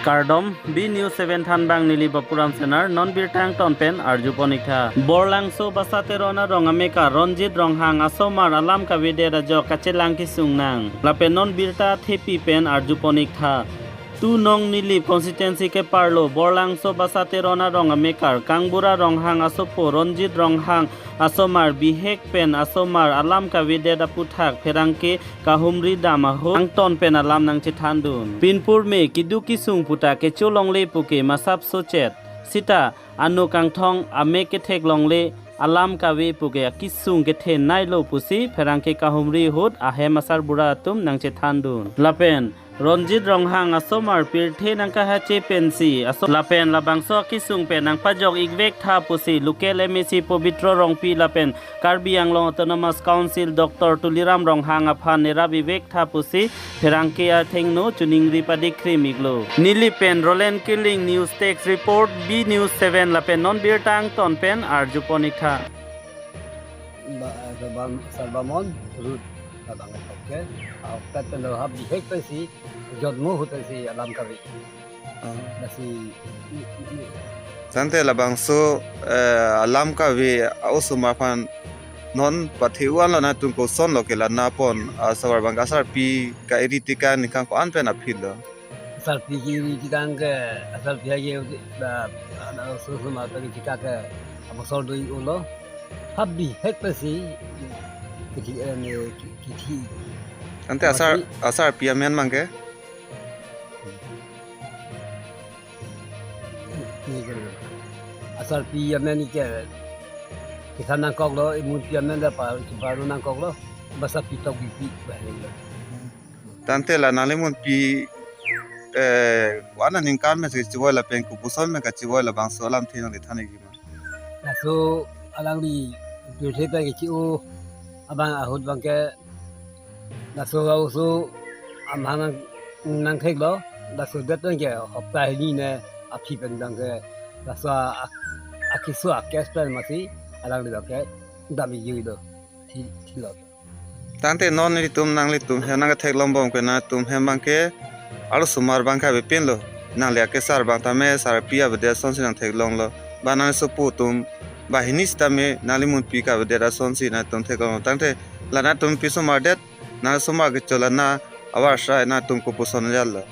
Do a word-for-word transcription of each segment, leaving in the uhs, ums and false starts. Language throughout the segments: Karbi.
Kardom, B News seven thanbang neli Bapuram Senar, non birta angton pen arjupon iktha. Borlangso Basa Teron arong amekar Ronjit Ronghang asomar alam kavedet ajok kachelang kesung nang. Lapen non birta thepi pen arjupon iktha. Two nong Nilip constituency keparlo Borlangso Basa Teron arong amekar Kangbura Ronghang asopo Ronjit Ronghang asomar bihek pen asomar alam kavedet aputhak pherangke kahumri dam ahut angton pen alam nangchethandun. Pinpur me keduk kesung puta kecho longle puke masap sochet. Sita ano kangthong amek kethek longle alam kave puke akesung kethenei lo pusi pherangke kahumri ahut ahem asarbura atum nangchethandun. Lapen Ronjit Ronghang asomar pirthe nangkahache pensi aso lapen labangso akesung pen nangpajok ikvek tha pusi local M A C Pobitro Rongpi lapen Karbi Anglong Autonomous Council Doctor Tuliram Ronghang aphan nerap ivek tha pusi pherangke athengno choningri padikhrim iklo. Nilip pen Roland Killing, News Desk Report, B News seven lapen non birta angton pen arjupon iktha. Ba, Sarbam-, Sarbamon, Rut, labang tokke, ah, kat pen lo hap bihek pensi, jotmo ahut pensi alam kave. Ah. Lasi, i, i, i. Tangte labangso, eh, alam kave a-osomar aphan non pathe-un lo, nangtum kosonlo kelang nangpon, ah, asarbura abang asarpi ka-iri tikang ningkan ko-an pen aphi lo. Asarpi ke-iri tikang ke, asarpi ke, ba, ana osomar ke tikang ke, abosor do-iklo. Hap bihek pensi, kithi, eh, ne, ki-, kithi. Tangte asar, mati. Asarpi amen abang ke? Asarpi amen ke, kisa nangkoklo, imunpi amen da pa, paru nangkoklo, basa pitok bipi, bahaya. Tangte la nanglimunpi, eh, ko-an aningkan pen si chevoi lapen kopuson pen kachevoi labangso alamthe nangli than-ikji ma? Laso alangli, pirthe pen kechi-o abang ahut abang ke, laso aoso amahang nang, nangtheklo, laso det pen ke hopta hini ne aphi pen abang ke, laso a, a, akeso a-case pen masi, alangli abang ke, dam-ikji do, thi, thilo. Tangte non nelitum nanglitum hem nangketheklongbom ke nangtum hem abang ke arlosomar abang ke avepinlo. Nangli akesar abang tame sarpi avedet asonsi nangtheklonglo. Ba nangli sopo atum banghini sitame nanglimunpi kavedet asonsi nangtum theklonglo. Tangte la nangtum pisomardet, nangli osomar kecho lang nang avarsai nangtum kopuson jatlo.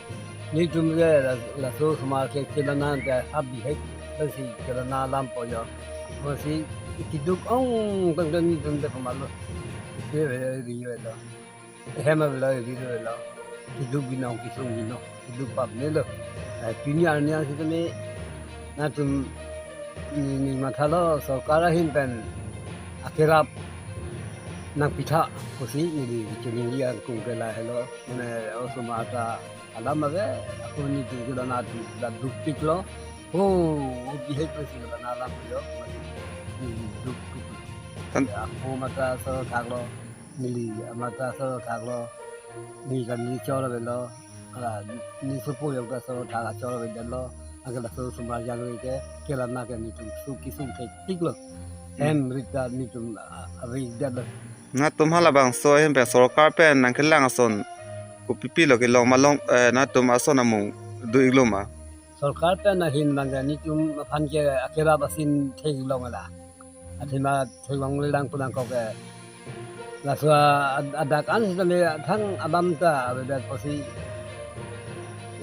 Nelitum ke la, laso osomar ke kelang nang ke hap bihek pensi kelang nang alam po jo. Masi keduk ong tangte nelitum ke pamalo. Ke ri ri lo. Hem avelo ri lo. Keduk binong kesung binong. Keduk pap ne lo. Eh, pini arni an sitame nangtum ne, ne mathalo sorkar ahin pen akerap nangpitha pusi neli kachiningri akung ke lahelo. Mane osomar ta alam ave, ako nelitum kelang nang duk, duk dukpiklo. Oh, bihek pensi kelang nang alam jo. Neli dukpik. Tan- Ya, ako mata so thaklo, neli mata so thaklo, neli kan neli chor avelo, ala, neli sopo ajok ta so thak chor avedetlo, anke laso osomar jangre ke, kelang nang ke nelitum su kesung thekpiklo. Hmm. Hem rit ta nelitum, a, avedetlo. Nangtum halabangso ahin pen sorkar pen nangkelang ason kopipi lo kelong ma long, eh, nangtum ason amung do-iklo ma? Sorkar pen ahin abang ke nelitum aphan ke akerap asin theklong la. Athema theklongle lang pu nangkok ke. Laso a-, ad-, adak an sitame thang alam ta avedet pusi.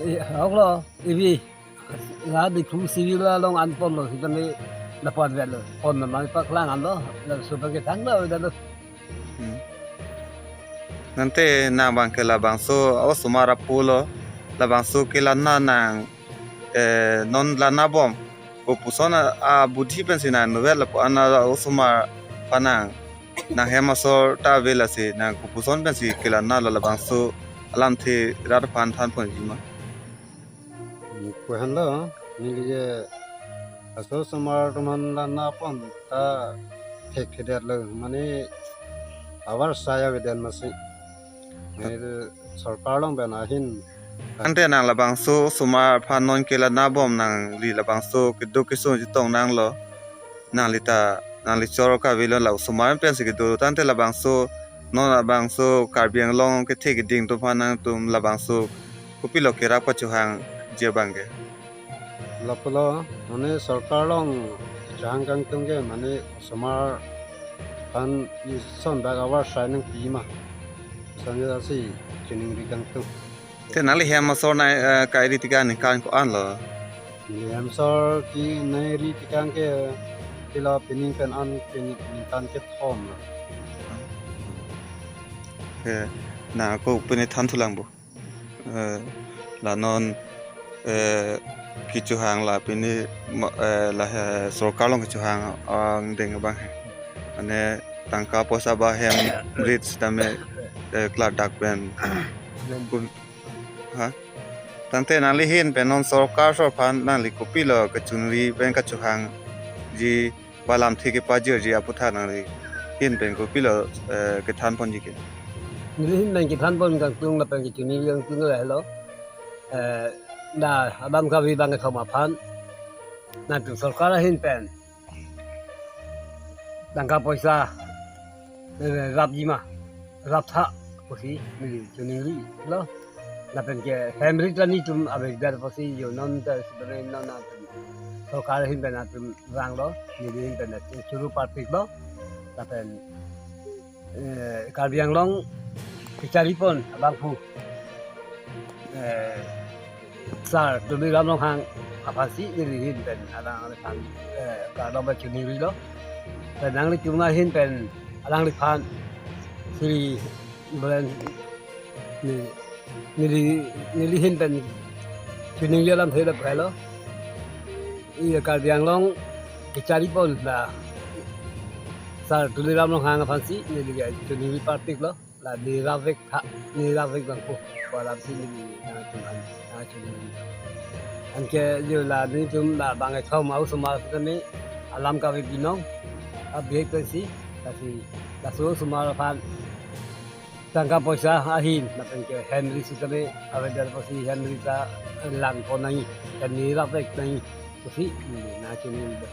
Eh, ahoklo, ibi. La Diphu civil along an ponlo, sitame lapu-an vetlo. Pon namai paklang anlo, laso abang ke thanglo, vetlo. Hmm. Tangte nang abang ke labangso osomar apo lo, labangso kelang nang, eh, non lang nangbom. Kopuson a, abudhi pensi nang inutvet lapu-an a osomar aphan nang, nang hem asor ta ave lasi nang kopuson pensi kelang nanglo labangso alamthe rat aphan thanponji ma? Pu henlo, neli ke laso osomar atum aphan lang nangpon ta thekthedetlo, mane avarsai avedet masi. Neli sorkar along pen ahin. Tangte nang labangso osomar aphan non kelang nangbom, nangli labangso keduk kesung chetong nanglo. Nangli ta, nangli chor kavelo, la osomar pensi kedo. Tangte labangso, non labangso Karbi Anglong kethe keding atum aphan nangtum labangso kopilo kerap kachohang ji abang ke. Lapulo, mane sorkar along kachehang kangtung ke mane osomar aphan ison dak avar sai nangpi ma. Sanjasi chiningri kangtung. Te nangli hem asor nai, eh, kairi tikang ningkan ko-an lo? Neli hem asor kenai ri tikang ke pilo, pining pen an ke ningkan kethom lo. Ke, na ko pine than thulang bo. Eh, la non, eh, kechehang la pine ma-, eh, la, eh, sorkar along kechehang angdeng abang he. Mane tangka poisa ba hem rit sitame, eh, klardak pen. Kun-, ha? Tangte nangli ahin pen non sorkar asor aphan nangli kopilo kachiningri pen kachehangji ba lamthe kepajirji aputhak nangli ahin pen kopilo, eh, kethan ponji ke? Neli ahin pen kethan pon kangtung lapen kachiningri kangtung lahelo. Eh, dak alam kave abang kethom aphan nangtum sorkar ahin pen tangka poisa, eh, rapji ma, raptha pusi neli chiningri lo. Lapen ke hem rit la netum avedetpo pusi yo non ta sebenarnya non atum sorkar ahin pen atum rang lo, neli ahin pen churu parpik lo. Lapen, eh, Karbi Anglong kachari pon abangphu, eh, Sar Tuliram Ronghang aphansi neli ahin pen alangliphan, eh, kardom pen chiningri lo. Pen nanglitum ahin pen alangliphan siri bulan ni, neli, neli ahin pen chiningri alamthe lapu helo. Iya Karbi Anglong kachari pon la Sar Tuliram Ronghang aphansi neli chiningri parpik lo. La neli rapvek tha, neli rapvek abangphu, ko alamsi neli nangtum aphan nangchiningri. Anke yo la netum la bang kethom a-osomar sitame alam kave binong abihek pensi, lasi laso osomar aphan tangka poisa ahin lapen ke hem rit sitame avedetpo pusi hem rit ta lang pon nangji, hem rit rapvek nangji pusi neli nangchiningri.